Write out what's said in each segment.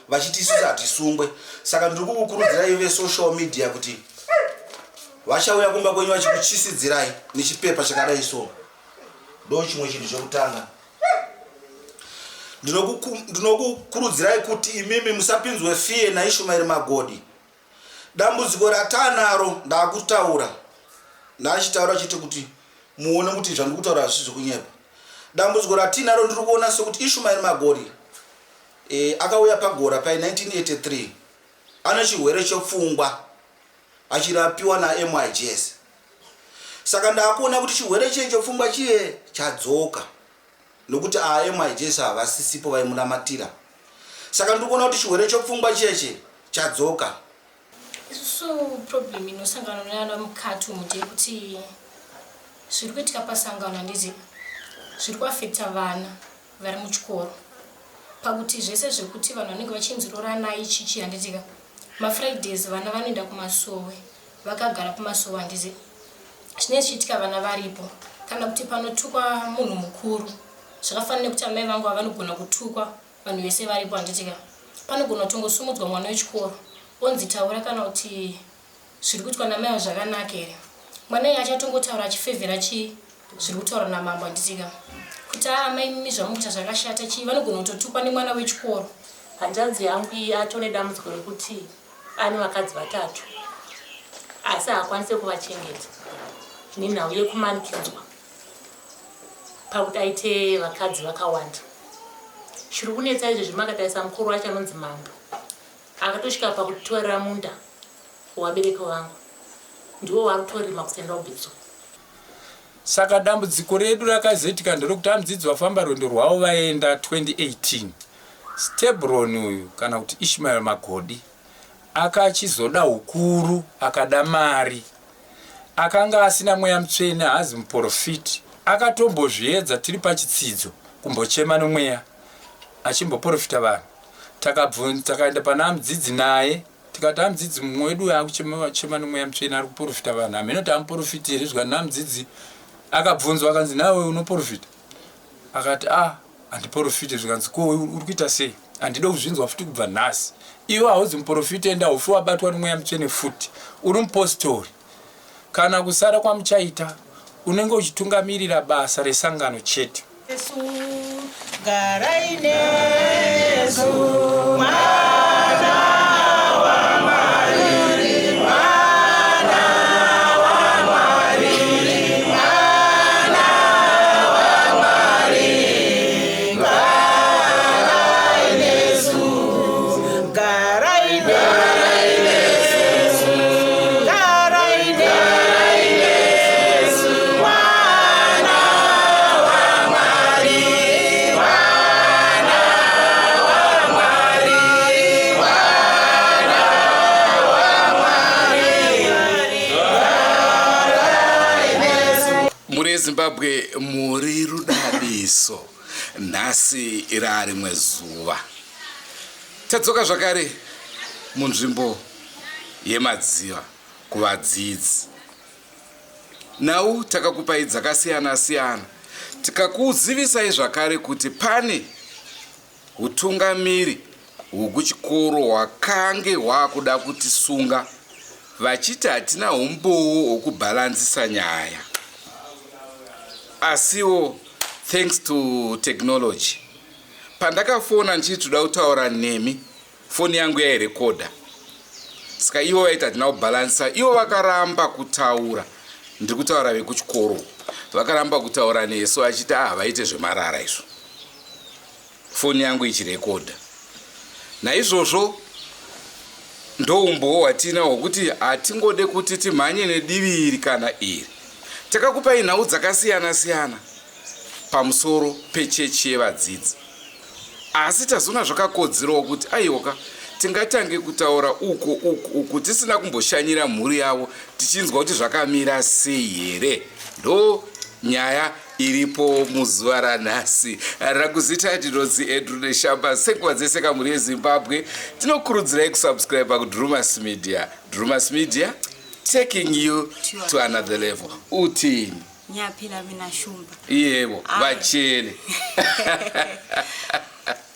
vachiti isusu hatisungwe. Saka ndiri kukukurudzirai vesocial media kuti vachauya kumba kwenyu vachikutyisidzirai nechipepa chakadai so. Ndo chimwe chinhu chekutanga. Ndinokukurudzirai kuti imimi musapinzwe fear naIshumairi Magodi. Dambudziko ratanaro ndakutaura ndachitaura chete kuti muone kuti zvandiri kutaura hazvisi zvekunyepa. Dambudziko ratinaro ndiri kuona sekuti Ishumairi Magodi e, akauya pagora pai 1983 ane chirwere chepfungwa achirapiwa naMIJS. Saka ndakuona kuti chirwere chiye chepfungwa chiye chadzoka nokuti aMIJS havasisipo vaimunamatira. Saka ndiri kuona kuti chirwere chepfungwa chiye chadzoka. Isusu problem inosangana nana mukati umu ndeyekuti zviri kuitika pasangano handiti zviri kuafecta vana vari muchikoro pakuti zvese zvekuti vanhu vanenge vachinzi roranai chichi handitika mafridays vana vanoenda kumasowe vakagara kumasowe handiti zvinenge zvichiitika vana varipo kana kuti panotukwa munhu mukuru zvakafanana nekuti amai vangu avanogona kutukwa vanhu vese varipo handitika panogona kutongosumudzwa mwana wechikoro onzi taura kana kuti zviri kuitwa namai avo zvakanaka here mwana iye achatongotaura achifevhera chii zviri kutaura namambo handitika kuti aa amai mimi zvamukuita zvakashata chii vanogona kutotukwa nemwana wechikoro Hanzvadzi yangu iyi atone dambudziko rekuti ane vakadzi vatatu asi haakwanise kuvachengeta nenhau yekumanikidzwa pakuti aite vakadzi vakawanda. Chiri kunetsa izvezvi makatarisa mukuru wacho anonzi Mambo akatosvika pakutorera munda wabereki vangu ndiwo wari kutorima kuSt Robinson. Saka dambudziko redu rakazoitika nderekuti amudzidzi vafamba rwendo rwavo vaenda 2018. Stebron uyu kana kuti Ishmael Magodi akachizoda hukuru akada mari. Akanga asina mweya mutsvene haazi muporofiti. Akatombozviedza tiri pachitsidzo kumbochema nomweya achimboporofita vanhu. Takabvunza takaenda pana amudzidzi naye tikati amudzidzi mumwe wedu uyo akuchema chema nomweya mutsvene ari kuporofita vanhu hameno kuti amuporofiti here zvikanzi namudzidzi akabvunzwa akanzi nawe unoporofita akati a ah, handiporofiti zvikanzi ko uri kuita sei handide kuzvinzwa futi kubva nhasi iwe hauzi muporofiti enda ufi wabatwa nomweya mutsvene futi uri mupostori kana kusara kwamuchaita unenge uchitungamirira basa resangano chete Jesu, garai nesu, mwana waMwari, mwana waMwari, mwana waMwari, garai nesu, garai nesu, garai nesu, mwana waMwari, mwana waMwari, mwana waMwari, garai nesu. Mhuri yeZimbabwe muri rudadiso nhasi raarimwe zuva tadzoka zvakare munzvimbo yemadziva kuvadzidzi Nhau takakupai dzakasiyana siyana tikakuzivisai zvakare kuti pane hutungamiri hwekuchikoro hwakange hwakuda kutisunga vachiti hatina humbowo hwekubhalanzisa nyaya. Asiwo thanks to technology pandakafona ndichiti toda kutaura nemi foni yangu yairekodha saka ivo vaiti hatina kubhalansa ivo vakaramba kutaura ndiri kutaura vekuchikoro vakaramba kutaura nesu vachiti ah vaite zvemarara izvo foni yangu ichirekodha naizvozvo ndoumbowo hwatina hwokuti hatingode kuti timhanye nedivi iri kana iri takakupai nhau dzakasiyana siyana pamusoro pechechi yevadzidzi Asi tazoona zvakakodzerawo kuti aiwaka tingatange kutaura uko uku uku tisina kumboshanyira mhuri yavo tichinzwa kuti zvakamira sei here. Ndo nyaya iripo muzuva ranhasi. Rakuzita ndinonzi Andrew Neshamba. Senguva dzese kamhuri yeZimbabwe tinokurudzirai kusubscribe kuDrumas Media. Drumas Media taking you to another level. Utini? Ngiyaphila mina Shumba. Yebo, bachele.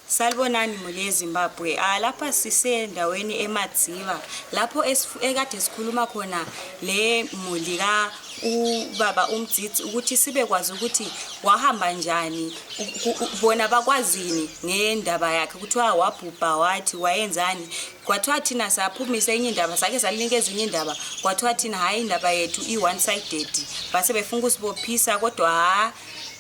Salibonani muli yeZimbabwe. Ah, lapha sisendaweni eMadziva lapho ekade sikhuluma khona le muli ka ubaba uMdzidzi ukuthi sibekwazi ukuthi wahamba njani bona bakwazini ngendaba yakhe kuthiwa wabhubha wathi wayenzani kwathiwa thina saphumisa enye indaba sake salinika ezinye indaba kwathiwa thina hhayi indaba yethu i-one sided base befuna ukusibophisa kodwa ha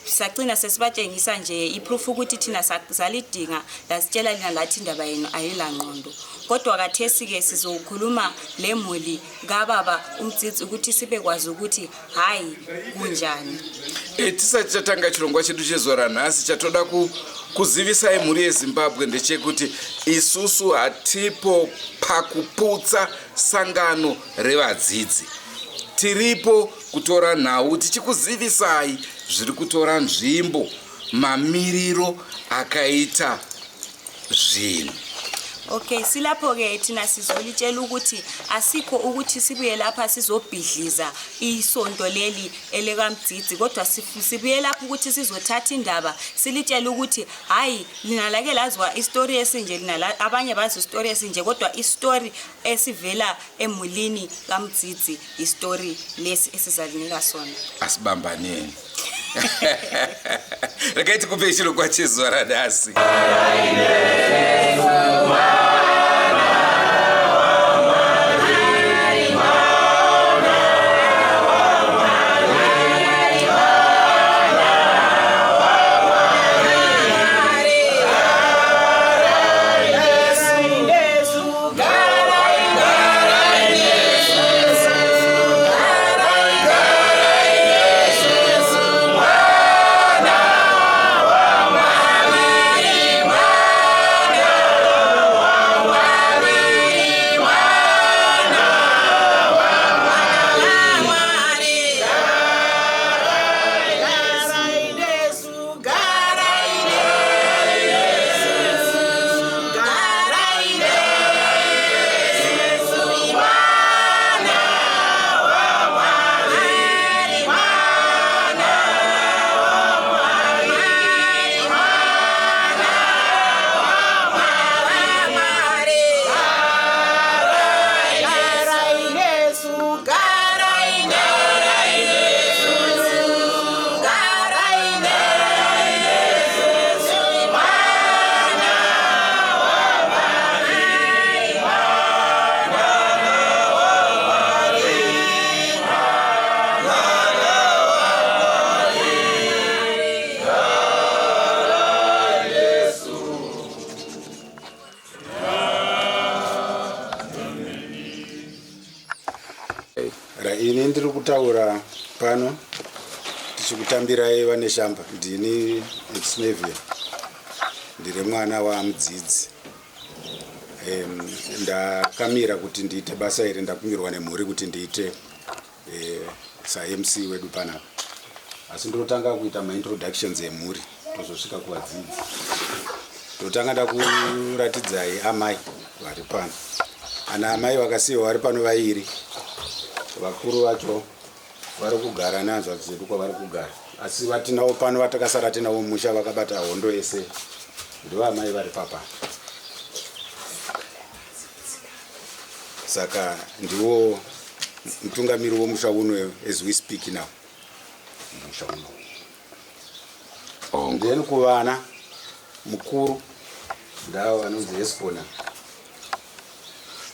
sacina sesibatshengisa nje iproof ukuthi thina salidinga lasitshela lina lathi indaba yenu ayilangqondo kodwa kathesi-ke sizokhuluma le muli kababa umtsitsi ukuthi sibekwazi ukuthi hayi kunjani e, tisati tatanga chirongwa chedu chezuva ranhasi chatoda kuzivisai mhuri yezimbabwe ndechekuti isusu hatipo pakuputsa sangano revadzidzi tiripo kutora nhau tichikuzivisai zviri kutora nzvimbo mamiriro akaita zvinhu Okay silapho-ke thina sizolitshela ukuthi asikho ukuthi sibuye lapha sizobhidliza isonto leli elekamdzidzi kodwa sibuye lapha ukuthi sizothatha indaba silitshele ukuthi hhayi lina lake lazwa isitori esinje lina abanye bazi isitori esinje kodwa isitori esivela emulini kamdzidzi isitori lesi esizalinika sona asibambaneni regai tikupe chirongwa chezuva ranhasi Ini ndiri kutaura pano tichikutambirai vaneshamba ndini exnavia ndiri mwana wamudzidzi ndakamira kuti ndiite basa iri ndakumbirwa nemhuri kuti ndiite eh, samc wedu panapa asi ndinotanga kuita maintroductions emhuri tozosvika kuvadzidzi totanga ndakuratidzai amai vari pano ana amai vakasiyiwa vari pano vairi vakuru vacho vari kugara nehanzvadzi dzedu kwavari kugara asi vatinavo pano vatakasara tinavo musha vakabata hondo yese ndivo amai vari papa saka ndiwo mutungamiri womusha uno as we speak now musha uno then kuvana mukuru ndavo vanonzi hespona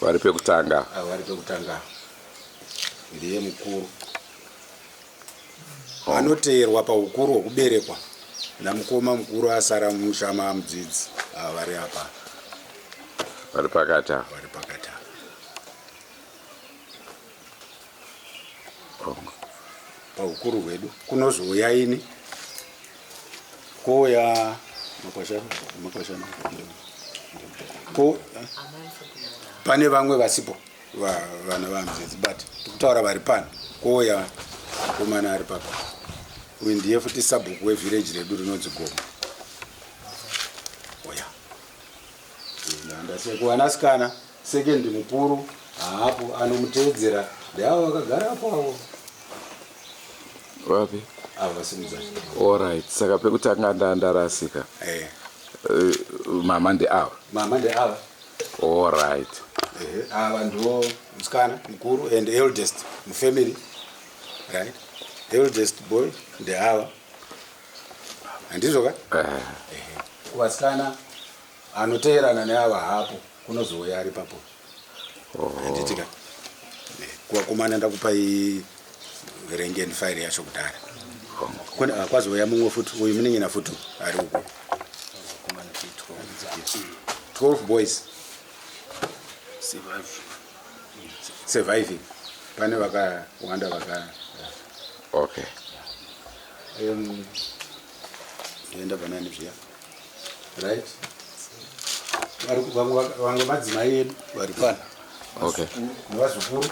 vari pekutanga ah, vari pekutanga ndiye mukuru anoteerwa paukuru hwekuberekwa namukoma mukuru asara musha mamudzidzi ava vari apa vari pakati ava vari pakati ava paukuru hwedu kunozouya ini kouya makwasha makwasha ko pane vamwe vasipo vana vamudzidzi but tikutaura vari pano kouya mukomana ari papa uyu ndiye futi sabhuku wevhireji redu rinonzi gomo oya ndasiya kuvanasikana second mukuru haapo anomuteedzera ndeavo vakagara apo avo vapi avo vasimudza allright saka pekutanga ndandarasika eh. Eh, mama ndeava. Mama ndeava. All right. Ehe, ava ndiwo musikana mukuru and eldest mufamily. Right? Eldest boy ndeava. Handizvo ka? Eh. Ehe. Kuvasikana anoteerana neava hapo kunozouya ari papo. Oh. Handiti ka? Eh, kuvakomana ndakupai verengeni file yacho kudhara. Kune ah, kwazouya mumwe futi uyu munin'ina futi ari uko. 12 boys surviving pane vakawanda vaka okay enda panani zviya right vamwe madzimai edu vari pano okay nevazukuru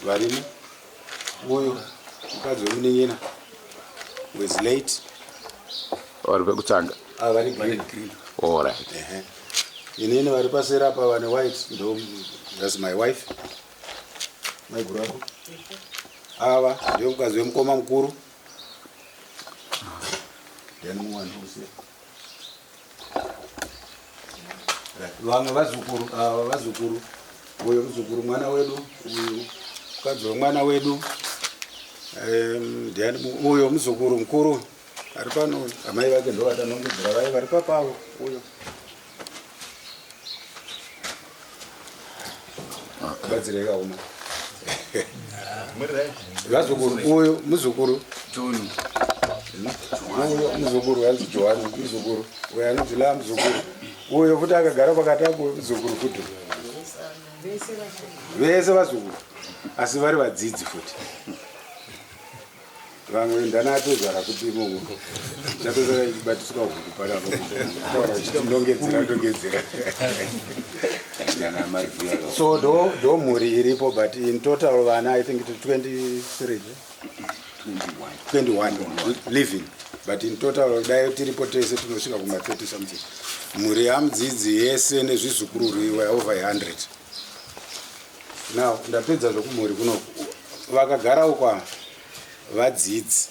varimo uyu mukadzi wemunin'ina was late vari pekutanga ah, vari green all right ehe inini vari paseri apa vane white ndo that's my wife maiguru ako ava ndiyo mukadzi wemukoma mukuru then mumwe andikusiya vamwe vazukuru ava vazukuru uyo muzukuru mwana wedu uyu mukadzi wemwana wedu ndiani uyo muzukuru mukuru ari pano amai vake ndo vatanongedzera vaye vari papavo uyo batsirei kauma vazukuru uyu muzukuru uyo muzukuru anzi johani muzukuru uyo anonzi la muzukuru uyo futi akagara pakati apo muzukuru futi vese vazukuru asi vari vadzidzi futi vamwe ndanatozvara kuti imomo ndatozvara ichibatiswa huku panapa ndongedzera ndongedzera so ndo mhuri iripo but in total vana i think 23 21 living but in total dai tiripo tese tinosvika kuma 30 something mhuri yamudzidzi yese nezvizukuru were over 100 now ndapedza zvokumhuri kunoku vakagara ukwa vadzidzi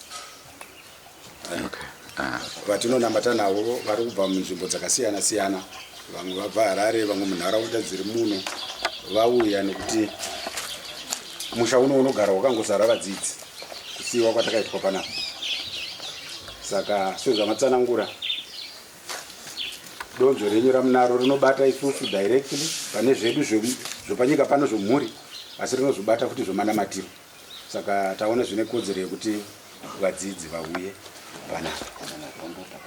okay. Ah. Vatinonamata navo vari kubva munzvimbo dzakasiyana siyana vamwe vabva harare vamwe munharaunda dziri muno vauya nekuti musha uno unogara wakangozara vadzidzi kusiyiwa kwatakaitwa panapa saka sezvamatsanangura donzvo renyu ramunaro rinobata isusu directly pane zvedu zvepanyika pano zvomhuri asi rinozobata futi zvomanamatiro saka taona zvine kodzero yekuti vadzidzi vauye panapa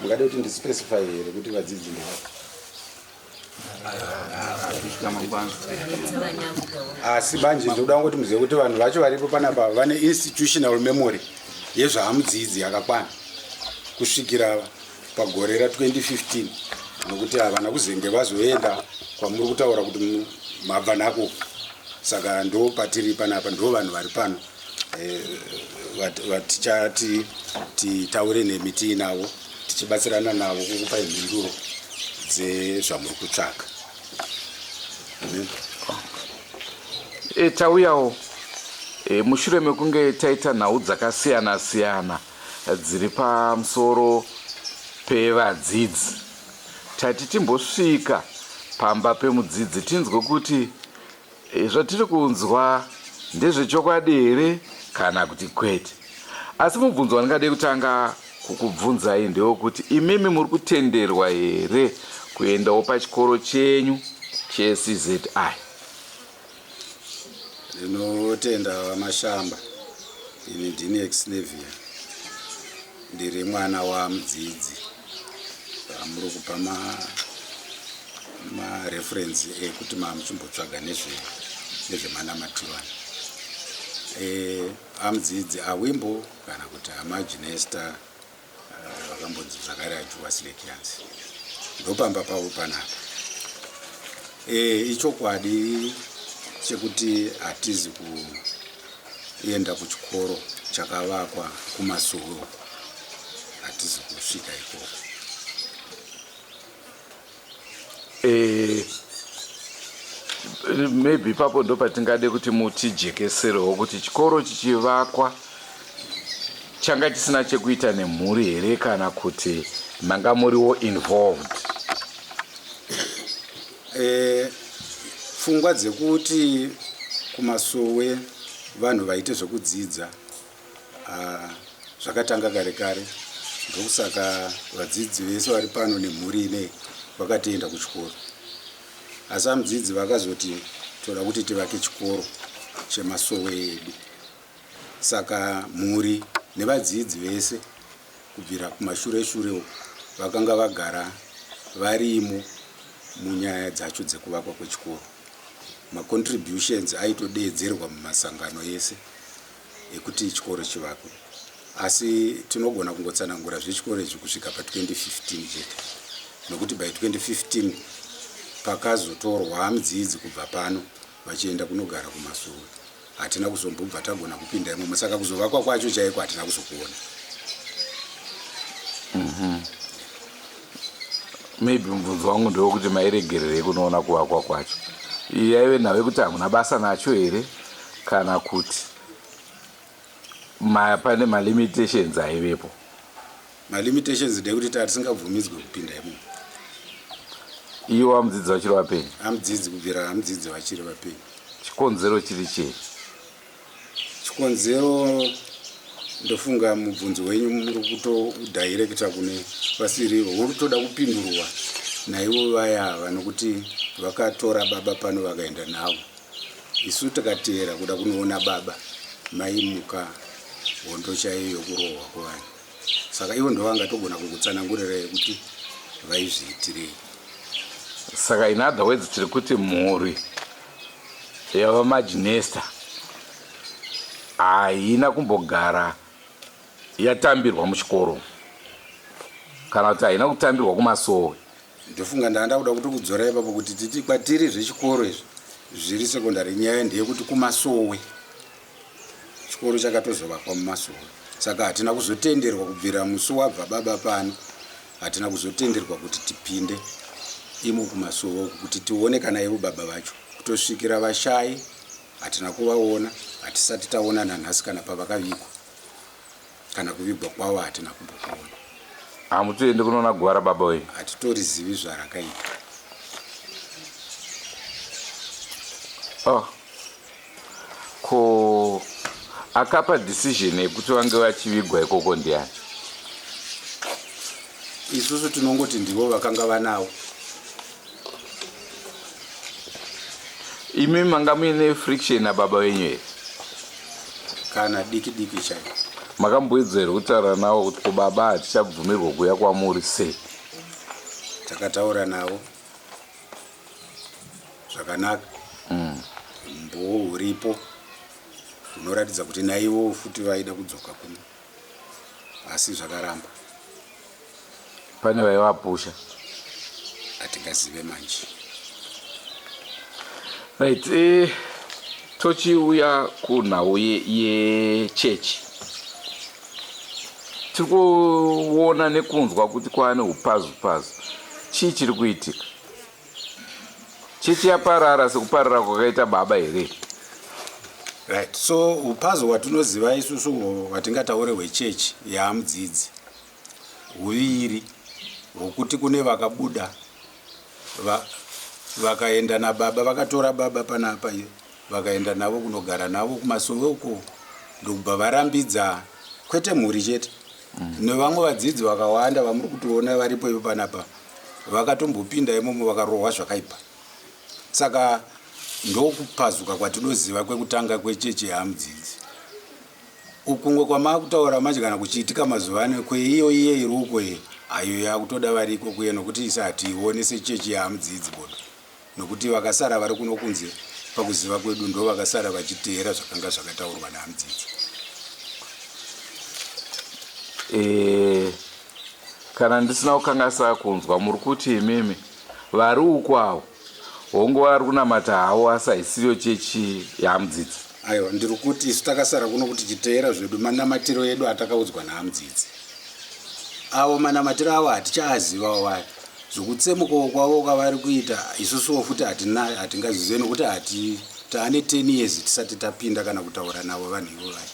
mungade kuti ndispecify here kuti vadzidzi ndevapa asi manje ndinoda kungoti muzive kuti vanhu vacho varipo panapa vane institutional memory yezvaamudzidzi yakakwana kusvikira pagore ra 2015 nokuti havana kuzenge vazoenda kwamuri kutaura kuti mabva nako saka ndo patiri panapa ndo vanhu vari pano eh, vatichati titaure nemi tiinavo tichibatsirana navo kukupai mhinduro dzezvamuri kutsvaka e, tauyawo e, mushure mekunge taita nhau dzakasiyana siyana dziri pamusoro pevadzidzi tati timbosvika pamba pemudzidzi tinzwe kuti e, zvatiri kunzwa ndezvechokwadi here kana kuti kwete asi mubvunzo wandingade kutanga kukubvunzai ndewekuti imimi muri kutenderwa here kuendawo pachikoro chenyu cheCZI Ndinotenda VaMashamba, ini ndini Exnevia, ndiri mwana wamudzidzi amuri kupa mareferensi ma ekuti mamuchimbotsvaga nezvemanamatiro ano e, amudzidzi awimbo kana kuti amajinesta vakambonzi zvakare achiwa silekianzi ndopamba pavo panapa e, ichokwadi chekuti hatizi kuenda kuchikoro chakavakwa kumasuwe uko hatizi kusvika ikoko e, maybe ipapo ndopatingade kuti mutijekeserewo kuti chikoro chichivakwa changa chisina chekuita nemhuri here kana kuti manga muriwo involved? Eh, pfungwa dzekuti kumasowe vanhu vaite zvekudzidza ah, zvakatanga kare kare ndokusaka vadzidzi vese vari pano nemhuri inei vakatoenda kuchikoro asi amudzidzi vakazoti toda kuti tivake chikoro chemasowe edu Saka mhuri nevadzidzi vese kubvira kumashure shure uko vakanga vagara varimo munyaya dzacho dzekuvakwa kwechikoro. Macontributions aitodeedzerwa mumasangano ese ekuti chikoro chivakwe. Asi tinogona kungotsanangura zvechikoro izvi kusvika pa 2015 chete nokuti by 2015 pakazotorwa mudzidzi kubva pano vachienda kunogara kumasowe hatina kuzombobva tagona kupinda imomo saka kuzovakwa kwacho chaiko hatina kuzokuona mhm. maybe mubvunzo wangu ndewekuti mairegererei kunoona kuvakwa kwacho iyi yaive nhau yekuti hamuna basa nacho here kana kuti ma, pane malimitations aivepo malimitations ndekuti tatisingabvumidzwe kupinda imomo iwo amudzidzi vachiri vapenyu amudzidzi kubvira amudzidzi vachiri vapenyu Chikonzero chiri chei? Chikonzero ndofunga mubvunzo wenyu muri kutodairekita kune vasirivo uri kutoda kupindurwa naivo vaya ava nokuti vakatora baba pano vakaenda navo isu tikateera kuda kunoona baba maimuka hondo chaiyo yokurohwa kwevanhu saka ivo ndovangatogona kukutsanangurirai kuti vaizviitirei saka in other words tiri kuti mhuri yavamajinesta haina kumbogara yatambirwa muchikoro kana kuti haina kutambirwa kumasowe ndofunga ndanga ndakuda kutokudzora ipapo kuti titi kwatiri zvechikoro izvi zviri sekondari nyaya ndeyekuti kumasowe Chikoro chakatozovakwa mumasowe saka hatina kuzotenderwa kubvira musi wabva baba pano hatina kuzotenderwa kuti tipinde imo kumasowe uku kuti tione kana ivo baba vacho kutosvikira vashaye hatina kuvaona hatisati taona nanhasi kana pavakavigwa kana kuvigwa kwavo hatina kumbokuona. Hamutoende kunoona guva rababa wenyu? Hatitorizivi zvarakaita. Oh. Ko akapa decision yekuti vange vachivigwa ikoko ndiani? Isusu tinongoti ndivo vakanga vanawo. Imi manga muine friction nababa venyu here? Kana diki diki chaiyo. Makamboedza here kutaura navo kuti ko baba hatichabvumirwa kuuya kwamuri sei? Takataura navo. zvakanaka mm. Umbowo huripo hunoratidza kuti naivo futi vaida kudzoka kuno asi zvakaramba. Pane vaivapusha hatingazive manje. Right, eh, tochiuya kunhau yechechi ye tiri kuona nekunzwa kuti kwaane upazu pazu chii chiri kuitika Chechi yaparara sekuparara kwakaita baba here? Right. So upazo hwatinoziva isusu hwatingataure hwechechi yaamudzidzi huviri hwokuti kune vakabuda va, vakaenda nababa vakatora baba panapa vakaenda navo kunogara navo kumasowe uko ndokubva varambidza kwete mhuri chete mm. nevamwe vadzidzi vakawanda vamuri kutoona varipo ivo panapa vakatombopinda imomo vakarohwa zvakaipa saka ndokupazuka kwatinoziva kwekutanga kwechechi yeamudzidzi ukumwe kwamakutaura manje kana kuchiitika mazuva ano kweiyo iye iri uko iyo ayo yakutoda variko kuye nokuti isa hatiione sechechi yeamudzidzi bodo nokuti vakasara vari kuno kunze pakuziva kwedu ndo vakasara vachiteera zvakanga zvakataurwa naamudzidzi e, Kana ndisina kukanganisa kunzwa muri kuti imimi vari uko avo hongu vari kunamata havo asi haisiriyo chechi yaamudzidzi. Aiwa ndiri kuti isu takasara kuno kuti chiteera zvedu manamatiro edu atakaudzwa naamudzidzi. Avo manamatiro avo hatichaazivawo vaya. Zvokutsemukawo kwavo kwavari kuita isusuwo futi hatina hatingazvizive nokuti hati taane 10 years tisati tapinda kana kutaura navo vanhu ivo vaya.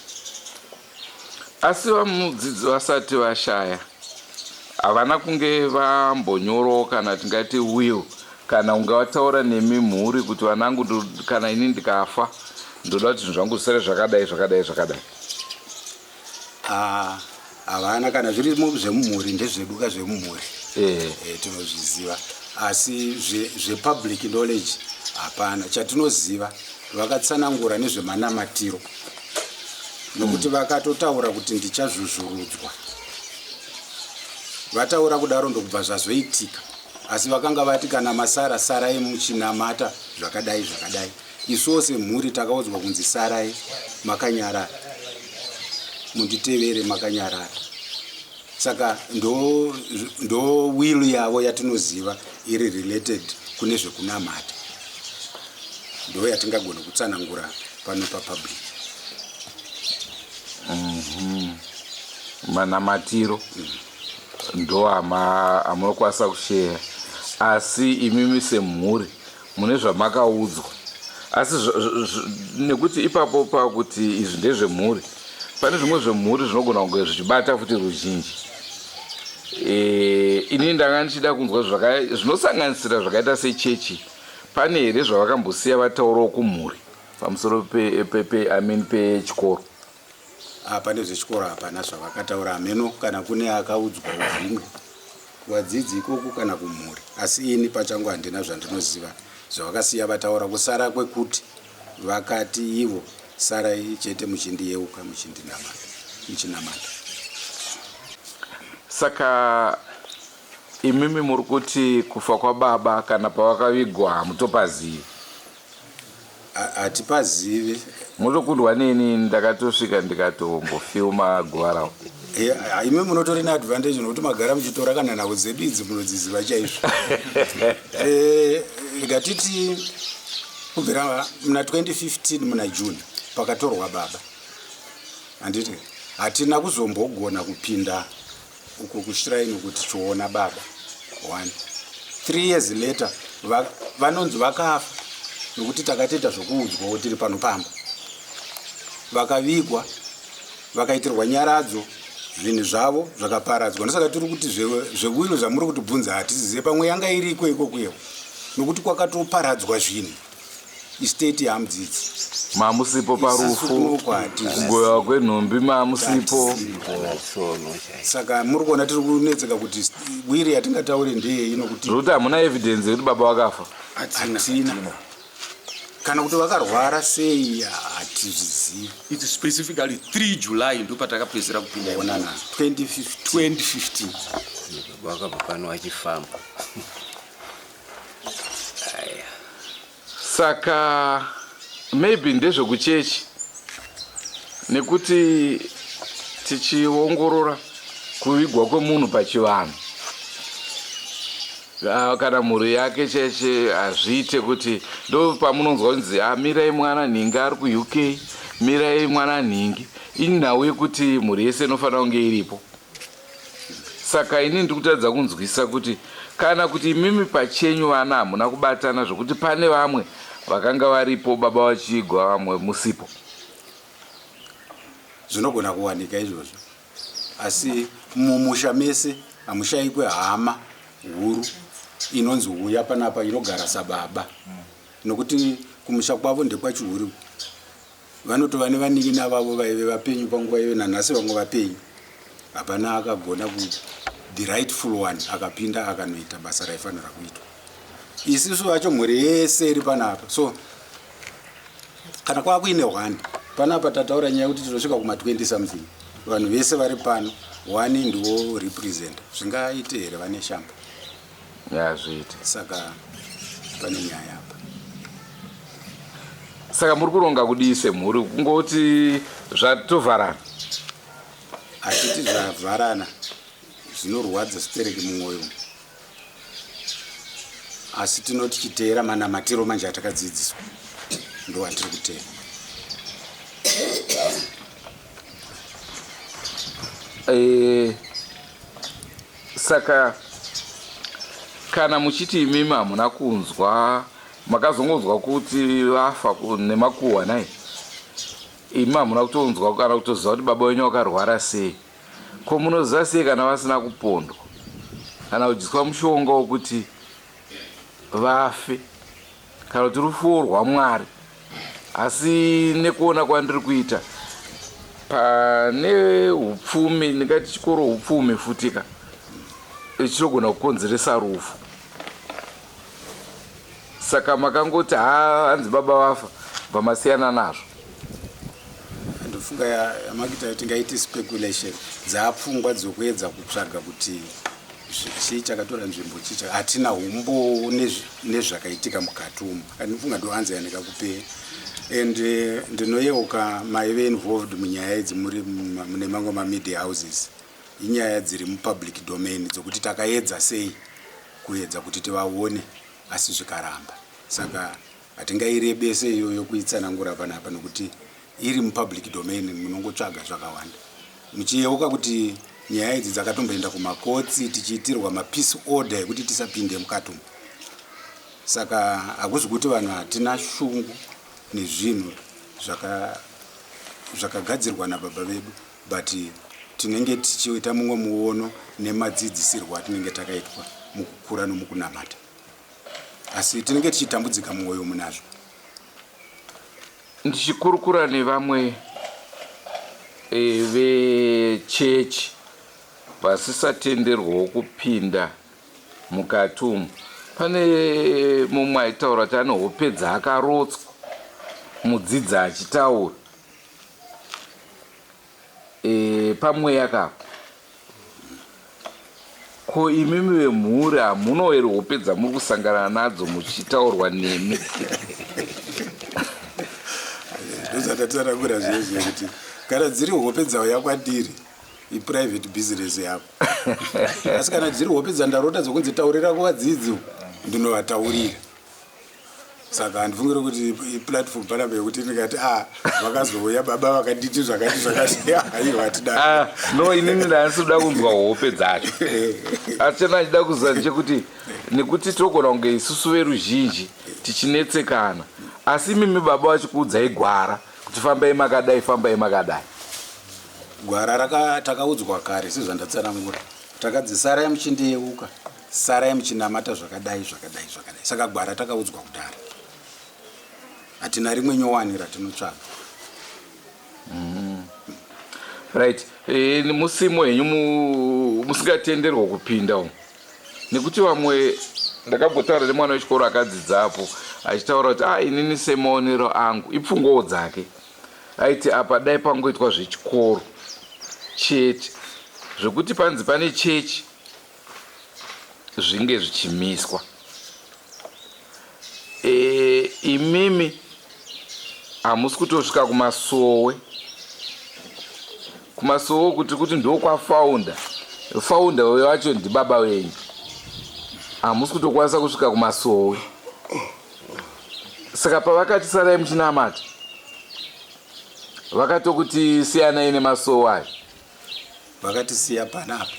Asi vamudzidzi vasati vashaya havana kunge vambonyorawo kana tingati will Kana unge wataura nemi mhuri kuti vanangu kana ini ndikafa ndoda kuti zvinhu zvangu zvisare zvakadai zvakadai zvakadai. Ah, havana kana zviri zvemumhuri ndezveduka zvemumhuri eh. Eh, tinozviziva asi zvepublic knowledge hapana chatinoziva vakatsanangura nezvemanamatiro nokuti vakatotaura kuti ndichazvuzvurudzwa vataura kudaro ndokubva zvazoitika asi vakanga vati kana masara sarai muchinamata zvakadai zvakadai isuwo semhuri takaudzwa kunzi sarai makanyarara munditevere makanyarara saka ndo, ndo will yavo yatinoziva iri related kune zvekunamata ndo yatingagona kutsanangura pano papublic mm -hmm. manamatiro mm. ndo amunokwanisa kusheya asi imimi semhuri mune zvamakaudzwa asi nekuti ipapo pakuti izvi ndezvemhuri pane zvimwe zvemhuri zvinogona kunge zvichibata futi ruzhinji e, ini ndanga ndichida kunzwa zvinosanganisira zvakaita sechechi pane here zvavakambosiya vataurawo kumhuri pamusoro pe, pe, pe, I mean, pechikoro Ah, pane zvechikoro hapana zvavakataura hameno kana kune akaudzwawo zvimwe kuvadzidzi ikoko kana kumhuri asi ini pachangu handina zvandinoziva zvavakasiya vataura kusara kwekuti vakati ivo sarai chete muchindiyeuka muchindinamata muchinamata Saka imimi muri kuti kufa kwababa kana pavakavigwa hamutopazivi? Hatipazivi. Motokundwa neni ndakatosvika ndikatombofilma guva ravo. Imi munotori neadvantage nokuti magara muchitora kana nhau dzedu idzi munodziziva chaizvo. Eh, ngatiti kubvira muna 2015 muna June pakatorwa baba handiti hatina kuzombogona kupinda uko kushrine uko tichiona baba one three years later vanonzi vakafa nokuti takatoita zvokuudzwawo tiri pano pamba vakavigwa vakaitirwa nyaradzo zvinhu zvavo zvakaparadzwa ndosaka tiri kuti zvewilo zvamuri kutibvunza hatizizive pamwe yanga iriko ikokuyewo nokuti kwakatoparadzwa zvinhu Estate yamudzidzi. Mamusipo parufu. Kugovewa kwenhumbi mamusipo. Saka muri kuona tiri kunetseka kuti wiri yatingataure ndeyei nokuti. Zvekuti hamuna evidence yekuti baba vakafa. Hatina. Kana kuti vakarwara sei hatizvizivi. It's specifically 3 July ndopatakapedzisira kupinda. Onana 2015. 2015. Baba vakabva pano vachifamba. Saka maybe ndezvekuchechi nekuti tichiongorora kuvigwa kwemunhu pachivanhu ah, kana mhuri yake cheche hazviite kuti ndo pamunonzwa kunzi ah, mirai mwana nhingi ari kuuk mirai mwana nhingi inhau yekuti mhuri yese inofanira kunge iripo Saka ini ndiri kutadza kunzwisisa kuti kana kuti imimi pachenyu vana hamuna kubatana zvekuti pane vamwe vakanga varipo baba vachiigwa vamwe musipo. Zvinogona kuwanika izvozvo asi mumusha mese hamushaikwe hama huru inonzi huya panapa inogara sababa nokuti kumusha kwavo ndekwachihuri Vanotova nevanin'ina vavo vaive vapenyu panguva iyoyo nanhasi vamwe vapenyu. Hapana akagona ku the rightful one akapinda akanoita basa raifanira kuitwa. Isisu vacho mhuri yese iri panapa so kana kwava kuine one panapa tataura nyaya yekuti tinosvika kuma 20 something vanhu vese vari pano one ndiwo represent zvingaite here vane shamba Hazviite. Saka pane nyaya apa. Saka muri kuronga kudii semhuri kungoti zvatovharana? Hatiti zvavharana zvinorwadza stereki mumwoyo asi tinoti chiteera manamatiro manje atakadzidziswa ndo atiri kuteera. Eh, Saka kana muchiti imimi hamuna kunzwa makazongonzwa kuti vafa nemakuhwa nai imi hamuna kutonzwa kana kutoziva kuti baba wenyu vakarwara sei ko munoziva sei kana vasina kupondwa kana kudyiswa mushonga wokuti vafe kana kuti rufuwo rwamwari asi nekuona kwandiri kuita pane upfumi ndingati chikoro upfumi futika chinogona kukonzeresa rufu saka makangoti haa hanzi baba vafa bva masiyana nazvo ndofunga yamakuita tingaiti speculation dzaapfungwa dzokuedza kutsvaga kuti chii chakatora nzvimbo chii hatina umbowo nezvakaitika mukati umu andinofunga ndo anza yandikakupei and eh, ndinoyeuka maive involved munyaya idzi muri mune mamwe mamedia houses inyaya dziri mupublic domain dzokuti takaedza sei kuedza kuti tivaone asi zvikaramba saka hatingairebese iyoyo kuitsanangura panapa nokuti iri mupublic domain munongotsvaga zvakawanda muchiyeuka kuti nyaya idzi dzakatomboenda kumakotsi tichiitirwa mapeace order ekuti tisapinde mukati umu saka hakuzi kuti vanhu hatina shungu nezvinhu zvakagadzirwa nababa vedu but tinenge tichiita mumwe muono nemadzidzisirwo atinenge takaitwa mukukura nomukunamata asi tinenge tichitambudzika mumwoyo munazvo Ndichikurukura nevamwe e, vechechi vasisatenderwawo kupinda mukati umu pane mumwe aitaura kuti ane hope dzaakarotswa mudzidzi achitaura e, pamweya kapo ko imimi vemhuri hamunawo here hope dzamuri kusangana nadzo muchitaurwa nemi ndozvatatsanangura zviye zviye kuti kana dziri hope dzauya kwandiri iprivate business yako asi kana dziri hope dzandarota dzokunzi taurira kuvadzidzi ndinovataurira saka handifungire kuti iplatform panapa yekuti ndikati a ah, vakazouya baba vakanditi zvakati zvakati aiwa hatida ah, no inini ndandisi kuda kunzwa hope dzacho asi chana achida kuziva ndechekuti nekuti togona kunge isusu veruzhinji tichinetsekana asi imimi baba vachikuudzai gwara kuti fambai makadai fambai makadai gwara takaudzwa kare sezvandatsanangura Takanzi sarai muchindiyeuka, sarai muchinamata zvakadai zvakadai zvakadai. Saka gwara takaudzwa kudhara. Hatina rimwe nyowani ratinotsvaga. Mm. Right. E, musimo henyu musingatenderwa kupinda umu. Nekuti vamwe ndakambotaura nemwana wechikoro akadzidzapo achitaura kuti ah inini semaonero angu ipfungwawo dzake. Aiti apa dai pangoitwa zvechikoro chete zvekuti panzi pane chechi zvinge zvichimiswa. E, imimi hamusi kutosvika kumasowe kumasowe kuti kuti ndokwafaunda faunda wacho ndibaba venyu hamusi kutokwanisa kusvika kumasowe saka pavakati sarai muchinamata vakatokuti siyanai nemasowe ayo vakatisiya panapa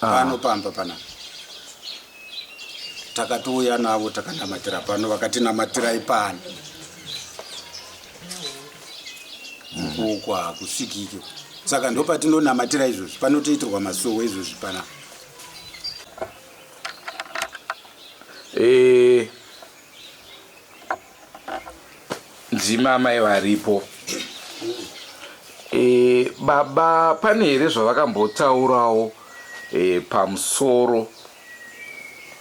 ah. pano pamba panapa takatouya navo takanamatira pano vakatinamatirai pano ukuku hakusvikiki saka ndopatinonamatira izvozvi panotoitirwa masowe izvozvi panapa Eh, ndima amai varipo e, baba pane here zvavakambotaurawo e, pamusoro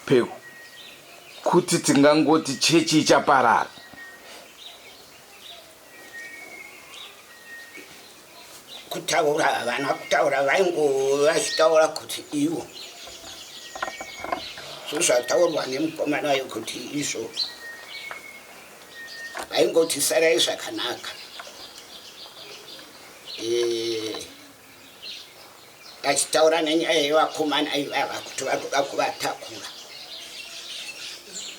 pekuti tingangoti chechi ichaparara Kutaura havana kutaura vaingove vachitaura kuti ivo sezvataurwa nemukomana wayo kuti izvo vaingoti sarai zvakanaka eh, vachitaura nenyaya yevakomana ivava kuti vari kuda kuvatakura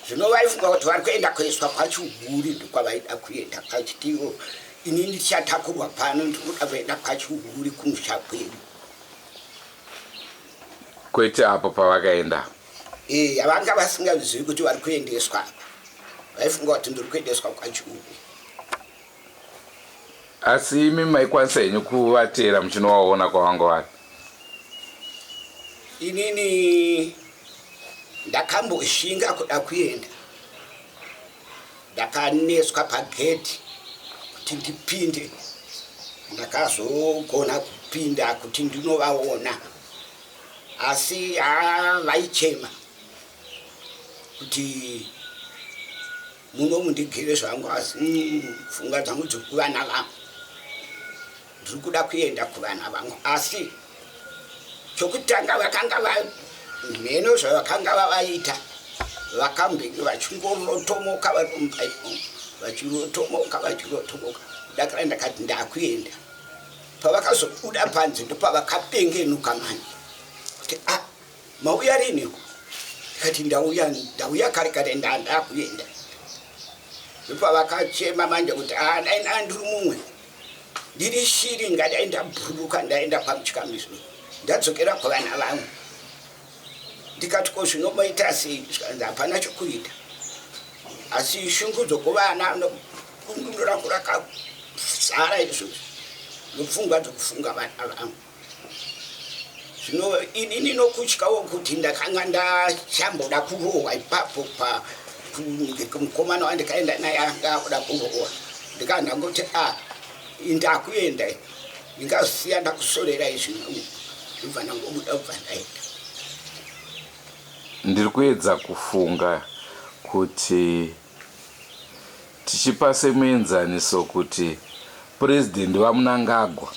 zvino vaifunga kuti vari kuenda kuiswa kwachiuri ndokwavaida kuenda vachiti ivo ini ndichatakurwa pano ndikuda kuenda kwachiuri kumusha kwedu kwete apo pavakaenda ee vanga vasingazivi kuti vari kuendeswa apa vaifunga kuti ndiri kuendeswa kwachiuri Asi imi maikwanisa henyu kuvateera muchinovaona kwavanga vari? Inini Ndakamboshinga kuda kuenda, ndakaneswa pagedhi kuti ndipinde. Ndakazogona kupinda kuti ndinovaona, asi haa vaichema kuti muno mundigere zvangu, asi pfungwa dzangu dziri kuvana vangu, ndiri kuda kuenda kuvana vangu. Asi chokutanga vakanga mheno zvavakanga vavaita, vakambenge vachingorotomoka vari mumba imomo, vachirotomoka vachirotomoka. Ndakara ndakati ndakuenda, pavakazobuda panze ndopavakapengenuka manje kuti a ah, mauya riniko? Ndikati ndauya, ndauya kare kare, ndandakuenda. Ndopavakachema manje kuti a ah, dai ndandiri mumwe, ndiri shiri, ngadai ndabhururuka ndaenda kwamutyamiso, ndadzokera kuvana vangu. Ndikati ko zvino moita sei? Zvikanzi hapana chokuita, asi shungu dzokuvana nobundundo rangu rakazara izvozvi nopfungwa dzokufunga vana vangu. Zvino inini nokutyawo kuti ndakanga ndachamboda kurohwa ipapo pa mukomana wandikaenda naye anga akuda kurohwa, ndikanga ndangoti a ah, indakuenda, ndingasiya ndakusorera izvi, ndobva ndangobuda kubva ndaenda. Ndiri kuedza kufunga kuti Tichipa semuenzaniso kuti President vaMnangagwa,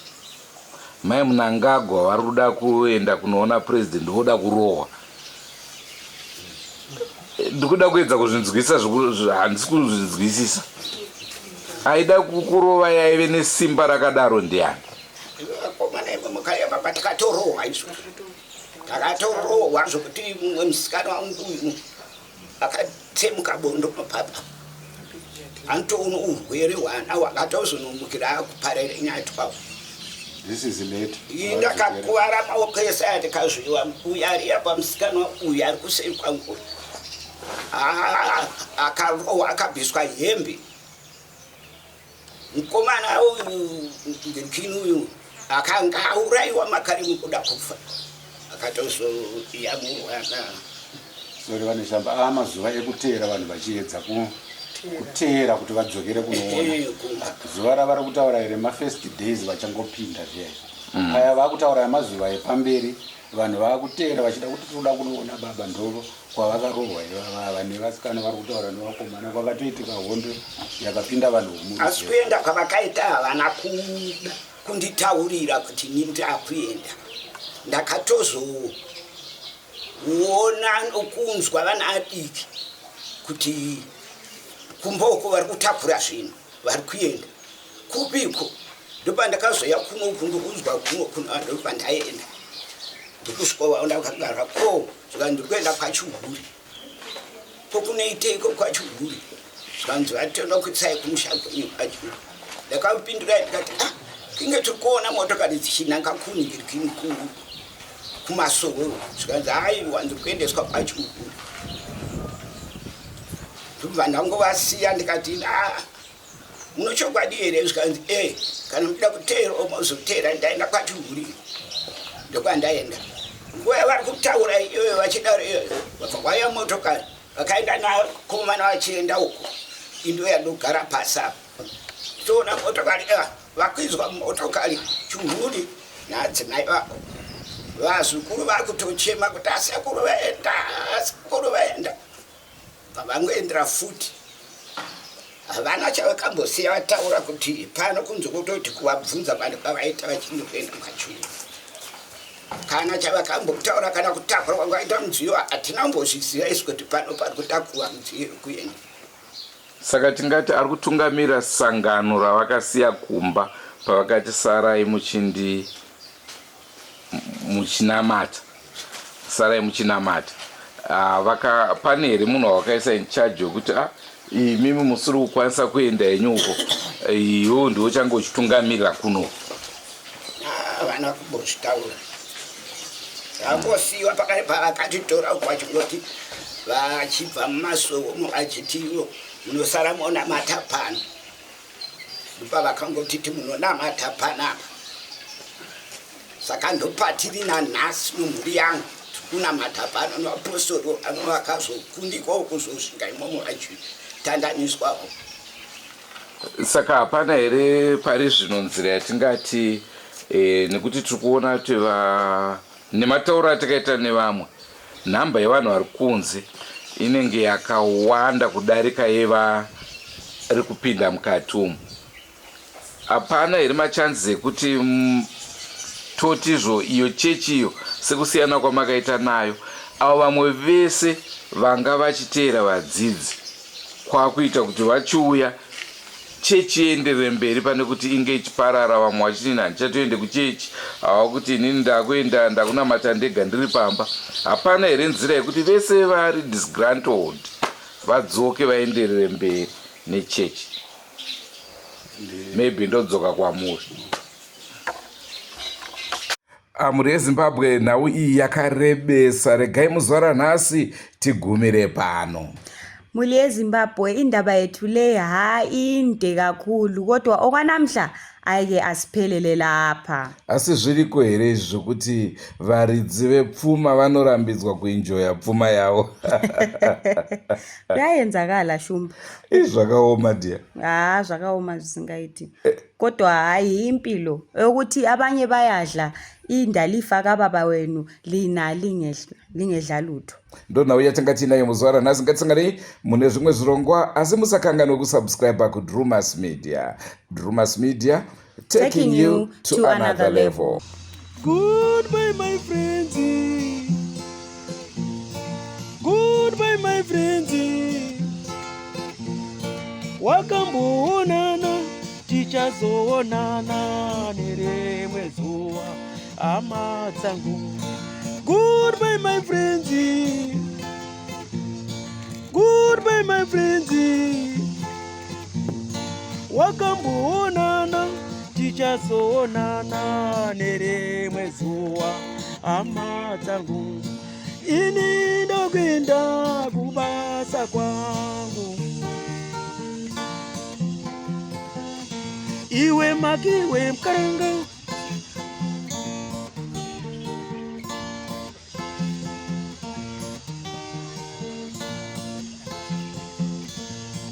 Mai Mnangagwa vari kuda kuenda kunoona President voda kurohwa. Ndikuda kuedza kuzvinzwisisa, handisi kuzvinzwisisa. Aida kukurova yaive nesimba rakadaro ndiani? Vakomana imomo kayamba takatorohwa isu. Takatorohwa zvokuti mumwe musikana wangu uyu akatsemuka bondo papa anotoona urwere hwana hwakatozonomukira akuparere nyatwa. This is late. Iyi ndakakuvara maoko ese aya ndikazviwa uyu ari apa musikana uyu ari kuseri kwangu akarohwa akabviswa hembe. Mukomana uyu Ngirikini uyu akanga aurayiwa makare mukuda kufa akatozoyamurwa na Sorry vaNeshamba, aa mazuva ekuteera vanhu vachiedza kuteera kuti vadzokere kunoona Eh, kumba. Zuva ravari kutaura here mafirst days vachangopinda zviya izvi aya vakutaura yamazuva epamberi vanhu vakuteera vachida kuti tinoda kunoona baba ndovo kwavakarohwa ivava ava nevasikana vari kutaura nevakomana kwakatoitika hondo yakapinda vanhu vomuruzevha. Asi kuenda kwavakaita havana kunditaurira kuti ini ndakuenda. Ndakatozoona nokunzwa vana adiki kuti kumba uko vari kutakura zvinhu vari kuenda kupiko. Ndopandakazoya kuno uku ndokunzwa kuno kuno ndopandaenda ndokusvika ndakagara ko zvikanzi ndiri kuenda kwachihuri. Ko kunoiteiko kwachihuri? Zvikanzi vatenda kuisai kumusha kwenyu kwachihuri. Ndakapindura ndikati ah, kinge tiri kuona motokari dzichinanga kuningirikini kumasowe. Zvikanzi aiwa ndiri kuendeswa kwachihuri. Ndobva ndangovasiya ndikati ah, munochokwadi here? Zvikanzi e eh, kana muchida kuteera mozoteera. Ndaenda kwachihuri ndokwandaenda. Nguva yavari kutaura iyoyo vachidaro iyoyo vabva kwauya motokari vakaenda nakomana vachienda uko indo yandogara pasi apa toona motokari eh, vakwizwa motokari chihuri naadzimai vako vazukuru vakutochema kuti asekuru vaenda asekuru vaenda. Pavangoendera futi havana chavakambosiya vataura kuti pano kunze kutoti kuvabvunza vanhu kwavaita vachinge kuenda kwachuru kana chavakambotaura kana kutakura kwangaita mudziyo hatina kumbozviziva isu kuti pano pari kutakurwa mudziyo yekuenda. Saka tingati ari kutungamira sangano ravakasiya kumba pavakati sarai muchindi muchinamata sarai muchinamata. Ah, vaka pane here munhu wavakaisa in charge wekuti ah, imimi musiri kukwanisa kuenda henyu uko, iwe ndiwe uchange uchitungamirira kuno? Havana kumbozvitaura, vangosiyiwa pakare pavakatitora uko vachingoti vachibva mumasowo vachiti ivo munosara monamata pano. Ndopavakangotiti munonamata panapa, saka ndopatiri nanhasi nomhuri yangu. kunamata pano nevapostori vano vakazokundikwawo kuzosvika imomo vachitandaniswawo. Saka hapana here pari zvino nzira yatingati e, nekuti tiri kuona kuti va nematauro atakaita nevamwe nhamba yevanhu vari kunze inenge yakawanda kudarika yevari kupinda mukati umu. Hapana here machances ekuti mm, totizvo iyo chechi iyo sekusiyana kwamakaita nayo avo vamwe vese vanga vachiteera vadzidzi kwakuita kuti vachiuya chechi ienderere mberi pane kuti inge ichiparara vamwe vachiti ini handichatoende kuchechi ava kuti inini ndakuenda ndakunamata ndega ndiri pamba hapana here nzira yekuti vese vari disgruntled vadzoke vaenderere mberi nechechi maybe ndodzoka kwamuri Mhuri yeZimbabwe nhau iyi yakarebesa regai muzuva ranhasi tigumire pano. Mhuri yeZimbabwe indaba yethu le ha inde kakhulu kodwa okwanamhla ayike asiphelele lapha. Asi zviriko here izvi zvokuti varidzi vepfuma vanorambidzwa kuenjoya pfuma yavo? Kuyayenzakala Shumba. Izvi zvakaoma dear. Ha zvakaoma zvisingaiti. Kodwa hayi impilo yokuthi abanye bayadla indalifa kababa wenu lina lingedla lutho. Ndonhau yatanga tiinayo muzuva ranhasi. Ngatisanganei mune zvimwe zvirongwa asi musakanganwe kusubscribe kuDrumas Media. Drumas Media taking, taking you to, to another, another level. Goodbye my friends. Goodbye my friends. Wakamboonana tichazoonana nerimwe zuva hama dzangu. Goodbye my friends. Goodbye my friends. Wakamboonana tichazoonana nerimwe zuva hama dzangu. Ini ndokuenda kubasa kwangu. Iwe makiwe mkaranga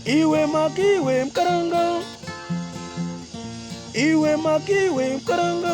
Iwe makiwe mkaranga Iwe makiwe mkaranga.